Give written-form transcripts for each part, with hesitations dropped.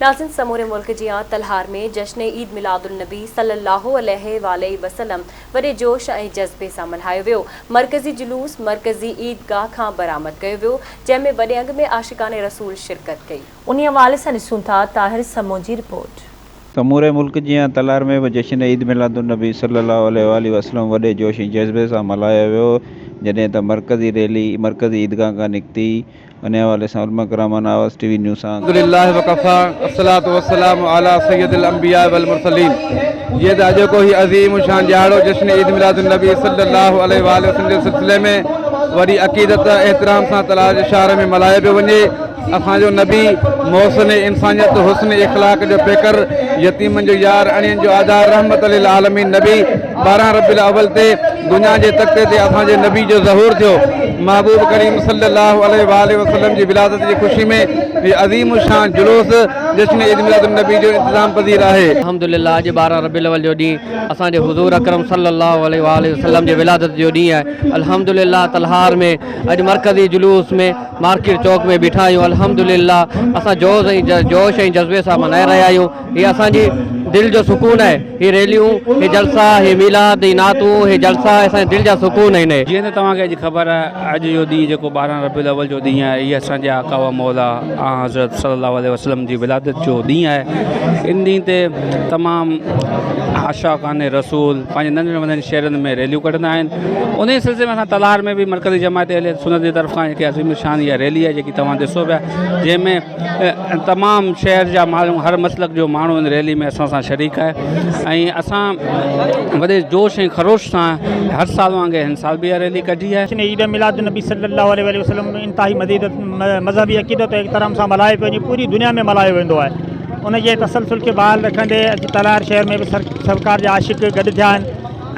ناظرين سموري ملڪ جيان تلهار ۾ جشن عيد ميلاد النبي صلي الله عليه واٰله وسلم وڏي جوش ۽ جذبي سان ملهايو ويو. مرڪزي جلوس مرڪزي عيد گاهه کان برآمد ڪيو ويو جنهن ۾ وڏي انگ ۾ عاشقان رسول شرڪت ڪئي. انهي حوالي سان ڏسون ٿا طاهر سمون جي رپورٽ. سموري ملڪ جيان تلهار ۾ به جشن عيد ميلاد النبي صلي الله عليه واٰله وسلم وڏي جوش ۽ جذبي سان ملهايو ويو جڏهن ته مرڪزي ريلي مرڪزي عيدگاهه کان نڪتي انهيء حوالي سان علماء ڪرام آواز ٽي وي نيوز سان. الحمدلله وڪفي الصلوة والسلام علي سيد الانبياء والمرسلين جيئن ته اڄوڪو هي عظيم الشان ڏهاڙو جشن عيد ميلاد النبي صلي الله عليه واٰله وسلم جي سلسلي ۾ وڏي عقيدت احترام سان تلاء جي شهر ۾ ملهايو پيو وڃي اسان جو نبي محسن انسانيت حسن اخلاق جو پيڪر يتيمن جو يار اڻين جو آڌار رحمت للعالمين نبي 12 ربيع الاول تي دنيا جي تختي تي اسان جي نبي جو ظهور ٿيو. محبوب ڪريم صلي الله عليه واٰله وسلم جي ولادت جي خوشي ۾ هي عظيم الشان جلوس جشن عيد ميلاد النبي جو انتظام پذير آهي. الحمدلله اڄ 12 ربيع الاول جو ڏينهن اسان جي حضور اڪرم صلي الله عليه واٰله وسلم جي ولادت جو ڏينهن آهي الحمدلله تلهار ۾ اڄ مرڪزي جلوس ۾ مارڪيٽ چوڪ ۾ بيٺا آهيون الحمدلله اسان جوش ۽ جوش ۽ جذبي سان ملهائي رهيا آهيون هي اسان جي دل جو سڪون آهي هي ريليون، هي جلسا، هي ميلاد، هي نعتون، هي جلسا اسان جي دل جا سڪون آهن. جيئن ته توهان کي اڄ خبر آهي اڄ جو ڏينهن جيڪو 12 ربيع الاول جو ڏينهن آهي هي اسان جي آقا و مولا آنحضرت صلي الله عليه وسلم جي ولادت جو ڏينهن آهي ان ڏينهن تي تمام عاشقان رسول پنهنجي ننڍن وڏن شهرن ۾ ريليون ڪڍندا آهن انهي سلسلي ۾ اسان تلهار ۾ به مرڪزي جماعت اهل سنت جي طرف کان هڪ عظيم الشان اها ريلي آهي جيڪي توهان ڏسو پيا جنهن ۾ تمام شهر جا ماڻهو هر مسلڪ جو ماڻهو ان ريلي ۾ اسان سان شريڪ آهي ۽ اسان وڏي جوش ۽ خروش سان هر سال وانگي هن سال به اها ريلي ڪڍي آهي. جشن عيد ميلاد النبي صلي الله عليه واٰله وسلم انتهائي مذهبي عقيدت ۽ احترام سان ملهايو پيو وڃي پوري دنيا ۾ ملهايو ويندو آهي ان جي تسلسل کي بحال رکندي اڄ تلهار شهر ۾ به سرڪار جا عاشق گڏ ٿيا آهن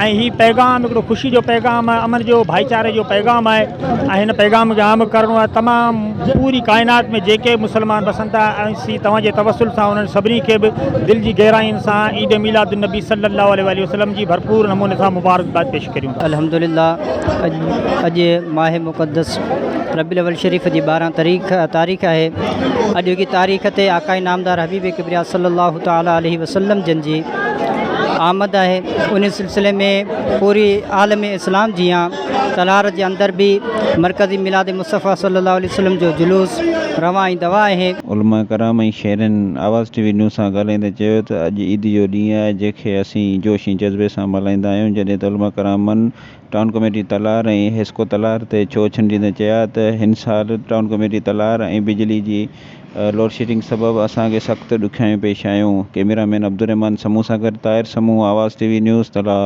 ۽ هي پيغام هڪڙو خوشي جو پيغام آهي امن جو ڀائيچاري جو پيغام آهي ۽ هن پيغام کي عام ڪرڻو آهي تمام پوري ڪائنات ۾ جيڪي به مسلمان بسن ٿا ۽ سي توهان جي توسل سان انهن سڀني کي به دل جي گهرائين سان عيد ميلاد النبي صلي الله عليه واٰله وسلم جي ڀرپور نموني سان مبارڪباد پيش ڪريون ٿا. الحمدلله اڄ اڄ ماه مقدس ربيع الاول شريف جي 12 تاريخ تاريخ آهي اڄوڪي تاريخ تي آقا نامدار حبيب ڪبريا صلي الله تعالٰي عليه وسلم جن جي آمد آهي ان سلسلي ۾ پوري عالم اسلام جيان تلهار جي اندر به مرڪزي ميلاد مصطفيٰ صلي الله عليه وسلم جو جلوس روان ۽ دوا آهي. علماء ڪرام ۽ شهرين آواز ٽي وي نيوز سان ڳالهائيندي چيو ته اڄ عيد جو ڏينهن آهي جنهن کي اسين جوش ۽ جذبي سان ملهائيندا آهيون جڏهن ته علماء ڪرامن ٽائون ڪميٽي تلهار ۽ حيسڪو تلهار تي ڇوهه ڇنڊيندي چيا ته هن سال ٽائون ڪميٽي تلهار ۽ بجلي جي لوڊشيڊنگ سبب اسان کي سخت ڏکيائيون پيش آيون. ڪئميرا مين عبدالرحمان سمون سان گڏ Tahir Samoon, Awaz T V news, Talhar.